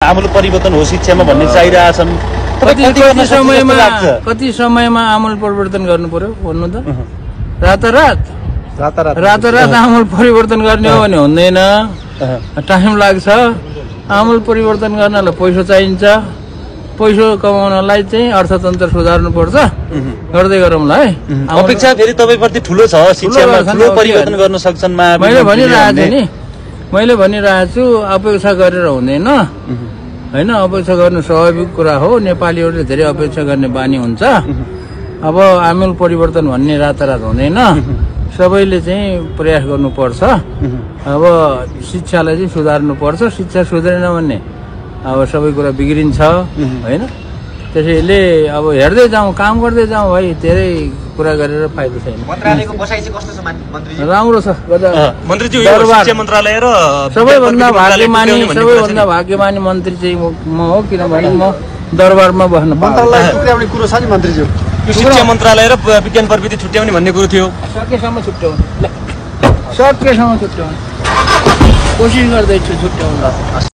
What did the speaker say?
आमूल परिवर्तन हो शिक्षामा भन्ने चाहिरहेछन्। कति समयमा आमूल परिवर्तन गर्नु पर्यो भन्नु त? रातारात आमूल परिवर्तन गर्ने हो भने हुँदैन, टाइम लाग्छ। आमूल परिवर्तन गर्नलाई पैसा चाहिन्छ, पैसा कमाउनलाई चाहिँ अर्थतन्त्र सुधार्नु पर्छ। गर्दै गरौँला है। अपेक्षा फेरि तपाईप्रति ठुलो छ, शिक्षामा ठुलो परिवर्तन गर्न सक्छन्। मैले भनिरहेको छु अपेक्षा गरेर हुँदैन होइन, अपेक्षा गर्नु स्वाभाविक कुरा हो। नेपालीहरूले धेरै अपेक्षा गर्ने बानी हुन्छ। अब आमूल परिवर्तन भन्ने रातारात हुँदैन, सबैले चाहिँ प्रयास गर्नुपर्छ। अब शिक्षालाई चाहिँ सुधार्नु पर्छ। शिक्षा सुधारेन भने अब सबै कुरा बिग्रिन्छ होइन। त्यसैले अब हेर्दै जाउँ, काम गर्दै जाउँ भाइ, धेरै कुरा गरेर फाइदा छैन। मन्त्रालयको बसाइ चाहिँ कस्तो छ मन्त्रीजी? राम्रो छ मन्त्रीजी। शिक्षा मन्त्रालय र सबैभन्दा भाग्यमानी मन्त्री चाहिँ म हो, किनभने म दरबारमा बस्न मन्त्रालय टुक्राउने कुरो छ नि मन्त्रीज्यू। शिक्षा मन्त्रालय र विज्ञान प्रविधि छुट्याउने भन्ने कुरो थियो। सकेसम्म छुट्याउने कोसिस गर्दैछु छुट्याउन।